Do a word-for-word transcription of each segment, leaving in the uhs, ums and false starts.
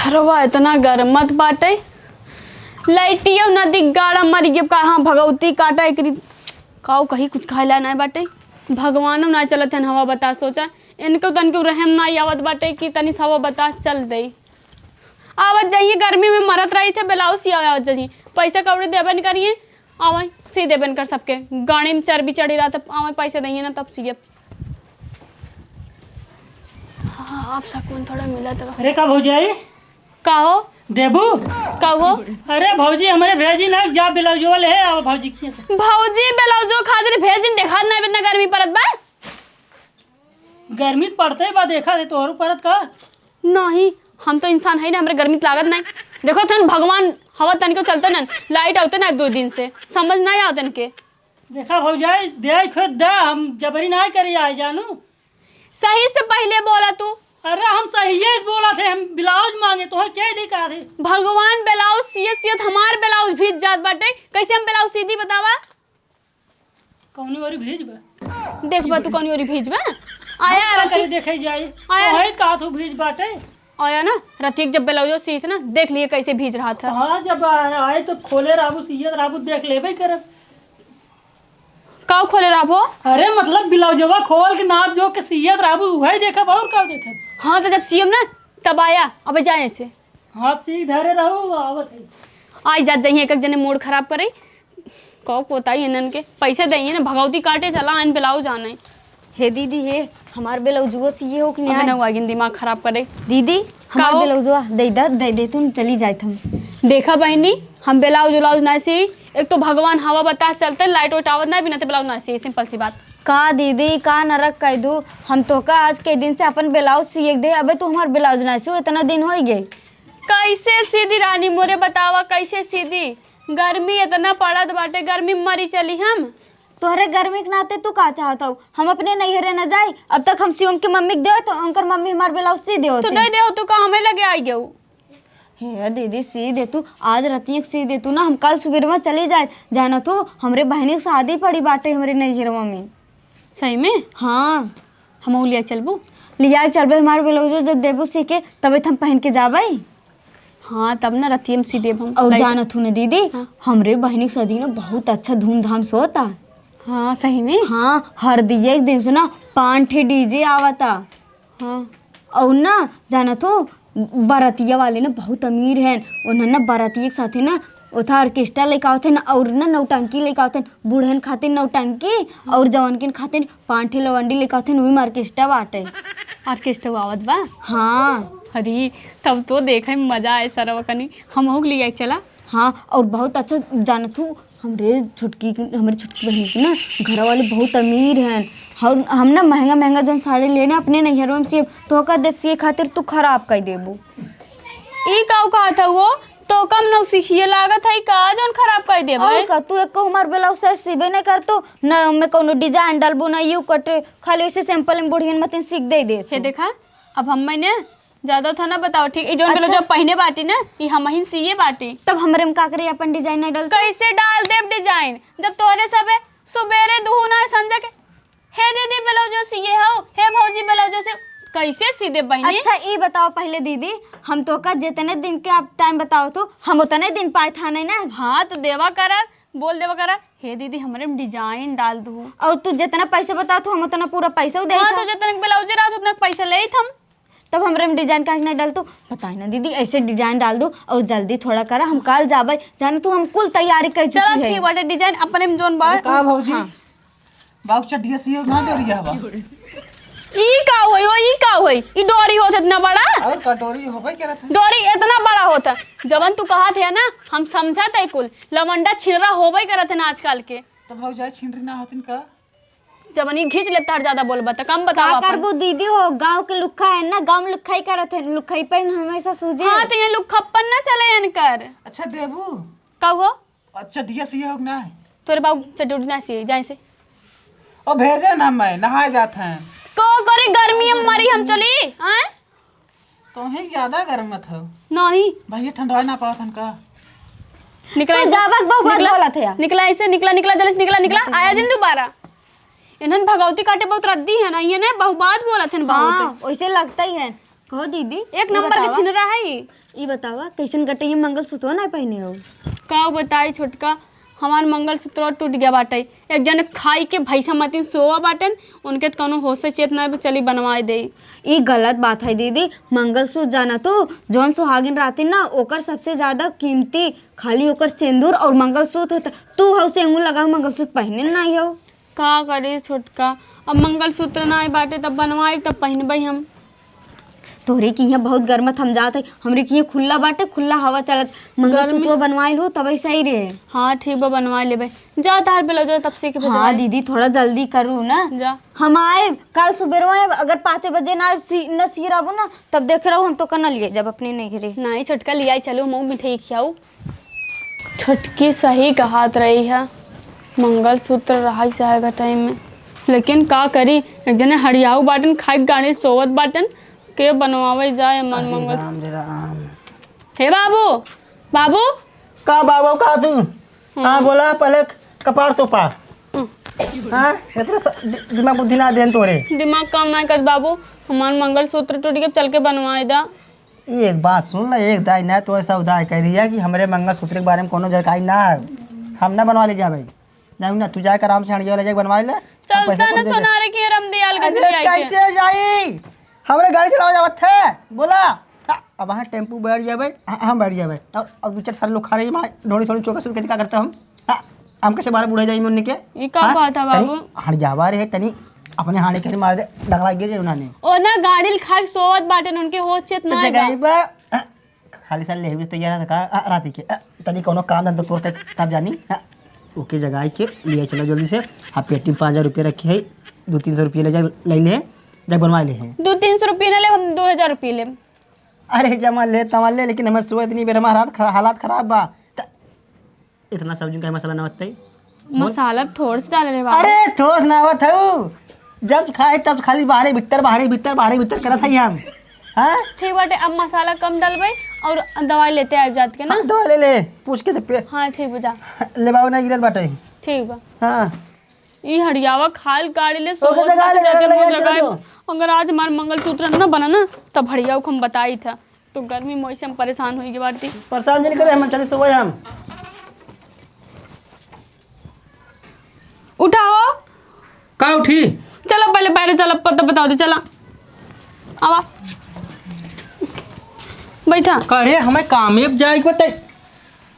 घरवा इतना गरमत बाटे, लाइटियो ना दिख, गाड़ा मर गया। कहाँ भगवती काटा एकरी, काऊ कहीं कुछ खाए ला ना बाटे। भगवानो ना चलत हन हवा बतास, सोचा इनको तन के रहम ना आवत बाटे कि तनी हवा बतास चल दे। आवत जाइए, गर्मी में मरत रही थे, ब्लाउज सिया आवत जाइए, पैसा कौड़ी देबे न करिए। आवे सी देबे न कर सबके, गाड़ी में चर्बी चढ़ी रहा, तब आवे पैसे दइए ना, तब सियब। हाँ, आप सकून थोड़ा मिला तो। अरे का भौजाई? का हो? देबू? का हो? अरे भौजी, हमरे भेजी ना, जा ब्लाउजवा ले आवा भौजी के से। भौजी ब्लाउजो खातिर भेजिन, देखात ना इतना गर्मी परत बा। गर्मी त पड़ते बा, देखा थे तोहरू परत का? नहीं, हम तो इंसान है ना, हमरे गर्मी त लागत नहीं। देखो तन भगवान हवा तनिको चलते ना, लाइट आवते ना एक दो दिन से, समझ नहीं आवत इनके। देखा भौजाई, दे खुद दे, हम जबरी नहीं करी आए जानू। सही से पहले बोला तू। अरे हम सही है बोला थे, हम ब्लाउज मांगे तो क्या दिखा थे? भगवान ब्लाउज सियत सियत हमार ब्लाउज भीज जात बाटे, कैसे हम ब्लाउज सीधी बतावा? कौनी ओरी भीज बा? देखबा तू कौनी ओरी भीज बा? आया हम का रति-, करी देखे जाई? आया। वही कहा तू भीज बाटे। आया ना, रतिक जब ब्लाउजो सीत ना, देख लिए कैसे भीज रहा था। हाँ, जब आए, आए तो खोले रहबू, सियत रहबू, देख लेबे करब। का खोले रहबो? अरे मतलब ब्लाउजवा खोल के नाप जोख के सियत रहबू, वही देखब और का देखब? हाँ, तो जब सियब ना, तब आया, अबे जाए से। हाथ सीख धरे रहू, आवत है। आई जात जाइए, एक एक जने मूड खराब करे। कौ कोताई इनन के, पैसे दइए ना, भगौती काटे चला, आइन ब्लाउज आने। हे दीदी, हे हमार ब्लाउजुआ सिए हो कि अबे नहीं? ना आगिन दिमाग खराब करे। दीदी, हमार का हो? ब्लाउजुआ दे दे, दे दे, तुम चली जाए हम। देखा बहनी, हम ब्लाउज उलाउज नहीं सी। एक तो भगवान हवा बतास चलते, लाइट वाइट आवत नहीं, बिना ते ब्लाउज नहीं सी, सिंपल सी बात। का दीदी, का नरक कह दू, हम तो का आज के दिन से अपन ब्लाउज सिए दे, अबे तू हमार ब्लाउज नहीं सी, इतना दिन हो गए। कैसे सीधी रानी मोरे बतावा, कैसे सीधी? गर्मी इतना पड़त बाटे, गर्मी में मरी चली हम। तोहरे गर्मी के नाते तू का चाहत हऊ? हम अपने नैहरे न जाई? अब तक हम शिवम के मम्मी के देवत, उनकर मम्मी हमार ब्लाउज सी देवत। तो दे देव, तू का हमें लगे आई गऊ? हे दीदी, सी दे तू, आज रतिया के सी दे तू ना, हम कल सुबह में चली जाए। जाना तू, हमरे बहनी के शादी पड़ी बाटे हमरे नैहरवा में। सही में? हाँ। हमहू लिया चलबू? लिया चलबे, हमार ब्लाउजो जब देबू सी के, तबे त हम पहन के जाबे। हाँ, तब ना रतिया में सी देब हम। और लाइट। जानत हूँ ना दीदी, हाँ। हमरे बहनी के शादी ना बहुत अच्छा धूमधाम से होता। हाँ, सही में? हाँ, हर दिए एक दिन से ना पाँच ठे डीजे आवता। हाँ। और ना, जानत हो, बरतिया वाले ना बहुत अमीर हैं। उन्हन ना बरतिया के साथे ना ओथा ऑर्केस्ट्रा लेके आवत हैं और ना नौटंकी लेके आवत हैं। बूढ़न खातिर नौटंकी और जवानकिन खातिर पाँच ठे लवंडी लेके आवत हैं, वही में ऑर्केस्ट्रा बाटे। ऑर्केस्ट्रा आवत बा? हाँ। अरे, तब तो देखे में मजा आए सरवा कनी। हमहू के लिए चला। हाँ, और बहुत अच्छा जानत हूँ, हमरे छोटकी, हमरे छोटकी बहन के ना घर वाले बहुत अमीर हैं। हम, हम ना महंगा महंगा जौन साड़ी लेने अपने नैहरवा में से तोहका देब सिए खातिर, तू खराब कर देबू। ई काऊ कहत हऊ? तो कम नौसिखिए लागत है का, जौन खराब कर देबे? और का, तू एको हमार ब्लाउज सही सिबे नहीं कर तू, न में कोनो डिजाइन डालबू, न यू कट, खाली उसे सिंपल में बुढ़ियन मतिन सीख दे दे हे तू। देखा, अब हम मैंने ज्यादा था ना बताओ, ठीक? ई जौन अच्छा। ब्लाउज पहने बाटी ना, ई हमहिन सिए बाटी। तब हमरे में का करे, अपन डिजाइन नहीं डालते? कैसे डाल देब डिजाइन, जब तोरे सबे सुबेरे दुहू ना संझा के, "हे दीदी, ब्लाउजो सिए हो, हे भौजी, ब्लाउजो सिए।" कैसे सी देब बहिनी? अच्छा, ई बताओ पहले दीदी, हम तोका जितने दिन के आप टाइम बताओ तो हम उतने दिन पाए था नहीं ना? हाँ, तो देवा करा, बोल देवा करा, "हे दीदी, हमरे में डिजाइन डाल दू।" और तू जितना पैसा बताओ तो हम उतना पूरा पैसा दे हाँ, था। तो जितना के ब्लाउज रहा, उतना के पैसा ले हम। तब हमरे में डिजाइन काहे के नहीं डालतू? बताई ना दीदी, ऐसे डिजाइन डाल दू और जल्दी थोड़ा करा, हम काल जाबे। जाने तू हम कुल तैयारी कर चुकी चला है। ठीक बाटे, डिजाइन अपने में जोन बा। अरे का भौजी? हाँ। बाबू चड्ढिया सियो ना डोरिया बा। ई का होई हो, ई का होई? ई डोरी होत इतना बड़ा? और कटोरी होबे करत है। डोरी इतना बड़ा होता। जवन तू कहत है ना, हम समझत है कुल। लवंडा छिनरा होबे करत है ना आजकल के। तो भौजाई छिनरी ना होतिन का? जबनी घींच लेता हर ज्यादा बोलबा त कम बतावा का अपन। करबू दीदी हो, गाँव के लुक्खा है ना, गाँव में लुक्खा ही करत है, लुक्खा ही पे हमेशा सूझे। हाँ, तो ये लुक्खप्पन ना चले इनकर। अच्छा देबू? का हो? अच्छा, ढिया सिए हो कि ना? तोरे बाबू चड्डी उड्डी ना सिए, जाए से। ओ भेजे ना, मैं नहाए जात हैं। को करे गर्मी में मरी हम चली, हैं? तोहे ज्यादा गर्म मत हो। नहीं। भैया ठंडवा ना पावत हन का? निकला तू ऐसे। जाबक बहु बात निकला, बोलत है। निकला ऐसे, निकला, निकला, जल्दी से निकला, निकला, निकला, आया जिन दोबारा। इन्हन भगवती काटे बहुत रद्दी है ना, ये ना बहु बात बोलत हन बहुत। हाँ, वैसे लगता ही है। कहो दीदी, एक ई नंबर के बतावा, छिनरा है ई। ई बतावा, कैसन कटे ये मंगलसूत्र ना पहने हो? का बताई छोटका, हमार मंगलसूत्र टूट गया बाटे। एक जने खाई के भैंसा मतिन सोवा बाटेन, उनके त कौनो होश चेत ना बा, चली बनवाए दे। ई गलत बात है दीदी, मंगलसूत्र जाना तू, जौन सुहागिन रहती ना, ओकर सबसे ज्यादा कीमती खाली ओकर सेंदूर और मंगलसूत्र होता। तू हौ सेंदूर लगा मंगलसूत्र पहने ना हो। का करी छोटका, अब मंगलसूत्र ना बाटे, तब बनवाई, तब पहनबई हम। तोहरे की यहाँ बहुत गर्मत हम जात है, हमरे की यहाँ खुला बाटे, खुला हवा चलत। मंगलसूत्र गर्मी बनवाई लू, तबही सही रहे। हाँ, ठीक बा, बनवाई लेबे। जा, तार ब्लाउज तब सीख हाँ भेजवाई। दीदी, थोड़ा जल्दी करू ना। जा। हम आए कल सुबेरवा, अगर पाँचे बजे ना सी, न सी रहबू ना, तब देख रहू, हम तो कना लिए जब अपने नहीं घरे। नहीं छोटका, लियाई चलू, हम मिठाई खियाऊ। छोटकी सही कहत रही है, मंगलसूत्र रहा चाहे घटाई में, लेकिन का करी, एक जने हरियाऊ बाटन, खाई गाड़ी सोवत बाटन, के बनवावे जाए हमार अरे मंगल। राम रे राम। हे बाबू, बाबू। का बाबू, का तू? हाँ, बोला, पहले कपार तो पा। हम्म। हाँ, इतना स-, दि-, दिमाग बुद्धि ना देन तोरे। दिमाग काम ना कर बाबू, हमार मंगलसूत्र टूट गया, चल के बनवाए दा। एक बात सुन ले, एक दाई ना तो ऐसा उदाय कह दिया कि हमरे मंगलसूत्र के बारे में कोनो जानकारी ना है, हम ना बनवा ले जाबे। नहीं ना, तू जाके आराम से हड़िया ले जाके बनवा ले। चलता पैसा ना कौन देबे? सोनारे की रम दियाल के अरे दिया के। कैसे जाई? हमरे गाड़ी चलावा जावत है, बोला। हाँ, अब वहाँ टेम्पू बैठ जाबे, हाँ, हम बैठ जाबे। और, और दो चार सारे लोग खा रहे हैं, वहाँ ढोड़ी सोड़ी चोका सुन के क्या करता हम? हाँ, हम कैसे बारह बूढ़े जाई मुन्नी के? ई का हाँ? बात है, कहीं बाबू? हड़ियावा रहे, तनी अपने हाड़े के मार दे, डगला गिर जाए उन्होंने। ओ ना, गाड़ी खाए सोवत बाटे, उनके होश चेत तो ना जगाई बा। बा, हाँ, खाली साल लेवे तैयार है का? आ, राती के, आ, तनी कोनो काम धंधा तोर तक तब जानी। आ, ओके जगाई के लिए चलो जल्दी से। हाँ, पेटी में पाँच हजार रुपये रखे है, दो तीन सौ रुपये ले जा, ले ले, जा बनवा ले है। दो तीन सौ रुपये ना ले, हम दो हजार रुपये ले। अरे जमा ले, तमा ले, लेकिन हमारे सुबह इतनी बेर हमारा हाथ खरा-, हालात खराब बा। त-, इतना सब्जी का मसाला ना होता है। मसाला थोड़ से डाले रे बाबू। अरे थोड़ से ना आवत हऊ, जब खाए तब खाली बाहरे भीतर, बाहरे भीतर, बाहरे भीतर करत हई हम। हाँ? ठीक बाटे, अब मसाला कम डालबे और दवाई लेते आए जात के ना। हाँ, दवाई ले ले, पूछ के दे पे। हाँ, ठीक बा, जा। ले बाबू ना गिरत बाटे। ठीक बा। हाँ। ई हड़ियावा खाल गाड़ी ले ओके, सोच जगा मत ले, जाते जगा ले, मुँह जगा जगाए। ले। अगर आज हमार मंगलसूत्र न बना ना, तब हड़ियावा को हम बताई था। तो गर्मी मौसम परेशान होई के बाटी। परेशान जन करे, हम चले सोए हम। उठाओ। का उठी? चलो पहले बाहर चलो, पता बताओ दे, चला। आवा। बैठा। का रे, हमें कामे अब जाए के बताई।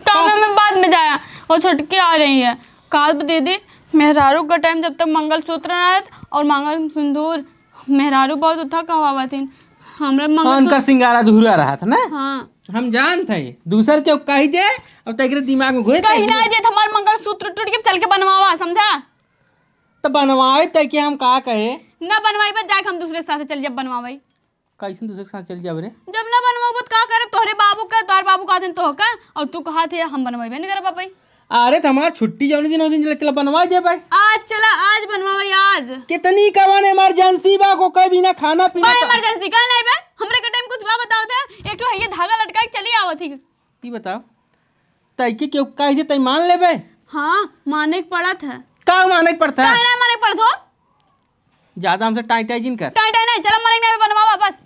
कामे में बाद में जाया, वो छोटकी आ रही है। काल दीदी, मेहरारू का टाइम जब तक मंगलसूत्र ना रहत और मांगल सिंदूर, मेहरारू बहुत उठा कहवावत हिन। हमरा मंगलसूत्र उनकर सिंगार अधूरा रहत ना? हाँ। हम जानत हई, दूसर के कही दे, अब तो एकरे दिमाग में घुस कहीं ना दे, हमार मंगलसूत्र टूट के चल के बनवावा, समझा? तो बनवाए तय के हम का कहे? ना बनवाई बस जाके हम दूसरे के साथ चल जब बनवावे। कैसन दूसरे के साथ चल जाबे रे? जब ना बनवाबो त का करब? तोहरे बाबू का, तोहर बाबू का दिन तो का, और तू कहा थे हम बनवाइबे नहीं करब भाई। अरे त हमार छुट्टी जौन दिन, ओ दिन चला, चला बनवा दे भाई। आज चला, आज बनवावे आज। कितनी कवन इमरजेंसी बा, को कई बिना खाना पीना बा का इमरजेंसी का नहीं बे? हमरे के टाइम कुछ बा बताओ थे, एक ठो है ये धागा लटका के चली आवत ही। ई बताओ, तई के केहू कह दे तई मान लेबे? हाँ, माने के पड़त है। का माने के पड़त है? काहे ना माने के पड़त हो? ज्यादा हमसे टाई टाई जिन कर। टाई टाई नहीं, चला मरे में बनवावा बस।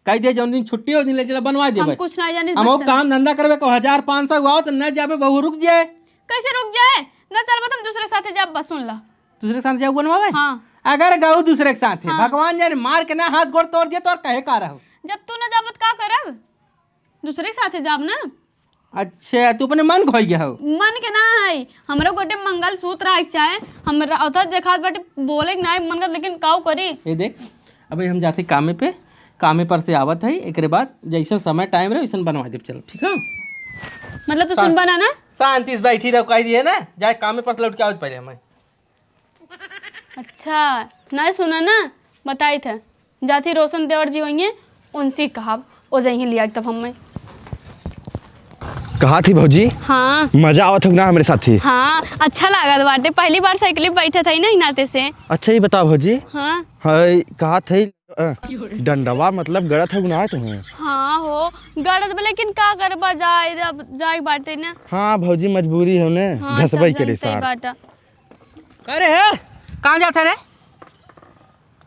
कह दे जौन दिन छुट्टी हो दिन ले चला बनवा दे हम भाई। कुछ ना जानी हम बस वो चला। काम धंधा करबे को हजार पाँच सौ हुआ तो न जाबे बहू रुक जाए। कैसे रुक जाए? ना चलबो तो हम दूसरे के साथे जाब बस सुन ला। दूसरे के साथ जाऊ बनवावे? हाँ। अगर गऊ दूसरे के साथ है, हाँ। भगवान जाने मार के ना हाथ गोड़ तोड़ दिए तो और कहे का रहो? जब तू ना जाबत का करब? दूसरे के साथे जाब ना। अच्छा, तू अपने मन खोई गया हो? मन के ना है, हमरो गोटे मंगलसूत्र आए के चाहे। हम रा-, उधर देखात बाटे, बोले के ना मन कर, लेकिन काऊ करी? ये देख, अबे हम जाते कामे पे, कामे पर से आवत है, एकरे बाद जैसन समय टाइम रहे वैसन बनवा देब, चलो, ठीक है? मतलब तू हाँ। सुनबा ना, ना? शांति से बैठी रहो, कह दिए ना, जाए कामे पर से लौट के आवत पहले हमें। अच्छा, नहीं सुना ना, बताई थे। जाती रोशन देवर जी होइए, उनसे कहब, ओ जइहे लिया तब हमें। कहा थी भौजी? हाँ। मजा आवत हो ना हमरे साथी? हाँ, अच्छा लागत बाटे। पहली बार साइकिल पे बैठे थे ना, ई नाते से। अच्छा, ये बताओ भौजी। हाँ। हाय, कहा थे, अ, डंडवा मतलब गड़त हो ना तुम्हें? हाँ हो, गड़त बा, लेकिन का करबा, जाए, अब जाए बाटे ना। हाँ भौजी, मजबूरी हो ने, हाँ, धसबई सब करे जनते सार। बाटा। अरे हे, कहाँ जात है रे?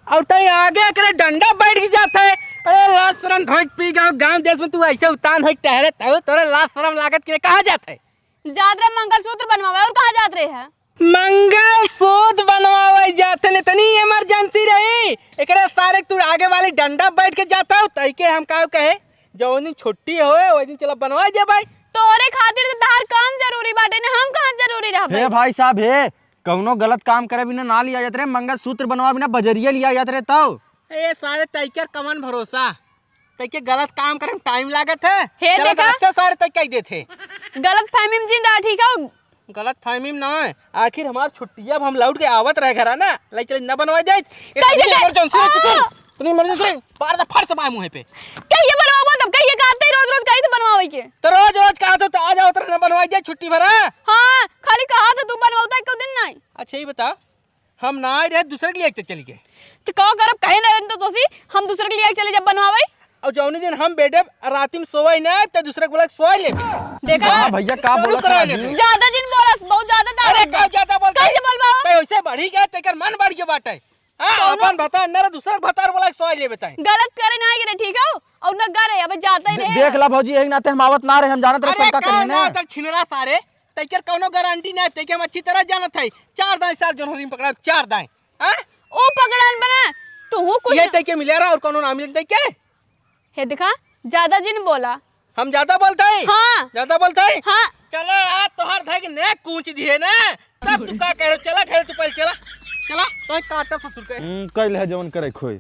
और तई आगे एकरे डंडा बैठ के जात है, अरे लाज शरम धोइक पी गयो, गांव देश में तू ऐसे उतान होइक टहरत हो, तोरे लाज शरम लागत कि नहीं? कहाँ जात है? जात रहे मंगलसूत्र बनवावे, और कहाँ जात रहे है? मंगलसूत्र बनवावे जात है, इतनी emergency रही, एकरे सारे तू आगे वाली डंडा बैठ के जात हो, तई के हम काउ कहे, जौन दिन छुट्टी होए, वही दिन चला बनवा दे भाई। तोरे खातिर तो तहार काम जरूरी बाटे ना, हम कहाँ जरूरी रहबे? हे भाई साहब, हे, कौनो गलत काम करे बिना ना लिया जात रहे, मंगलसूत्र बनवा बिना बजरिया लिया जात रहे तब। ए सारे तैकर कमन भरोसा, तैके गलत काम करे में time लागत है। हे चला देखा। रास्ते सारे तैके देत है। गलत फहमी में जिन रहा, ठीक है? गलत फहमी में ना है, आखिर हमार छुट्टिया अब हम लौट के आवत रहे घरा ना, लइके न बनवा जाइत। कैसे इतनी के? emergency रही तू, आ! इतनी emergency रही, पार दा फट से बाय मुँह पे। कहिए बनवाबो तब, कहिए कहते ही रोज रोज कही तो बनवावे के। तो रोज रोज कहा तो, तो आ जाओ, तो न बनवा जाए छुट्टी भरा। हाँ, खाली कहा तो तू बनवाता है, क्यों दिन नहीं? अच्छा ये बता, हम ना आए रहे, दूसरे के लिए एक चली गए। तो का करब, कहे ना रहन तो तोसी, हम दूसरे के लिए चले जब बनवावे। और जौनी दिन हम बेडे राती में सोवे ना, तो दूसरे के बोला सोए ले। देखा? हाँ भैया, का जौनी बोलत करा है ले। जी? ज्यादा जिन बोलस, बहुत ज्यादा अरे दारू का ज्यादा बोलता है? कैसे बोलबा? तो वैसे बढ़ी गए, तेकर मन बढ़ गया बाटे। हाँ, कौनो अपन भतार न रहे, दूसरा के भतार बोला सोए ले बताए। गलत करे ना गिरे, ठीक हो? और न करे, अब जाता ही दे-, रहे। देख ला भौजी, यही नाते हम आवत ना रहे, हम जानत रहे अरे शंका का करिए ना। ना, तर छिनरा सारे, तेकर कौनो गारंटी ना, तेके हम अच्छी तरह जानत है। चार दाएं सार जोन हरी पकड़ा, चार दाएं। हाँ? ओ पकड़न बना, तू हूँ कुछ ये तेके मिले रहा और कौनो ना मिले तेके? हे देखा, ज्यादा जिन बोला। हम ज्यादा बोलते हैं? हाँ। ज्यादा बोलते हैं? हाँ। चलो आज तोहर धाय के ने कूच दिए ना, तब तू का कह रहे हो? चला घर तू पहले चला, चला तो काटब ससुर के। हम्म, कैल है जवन करे खोई।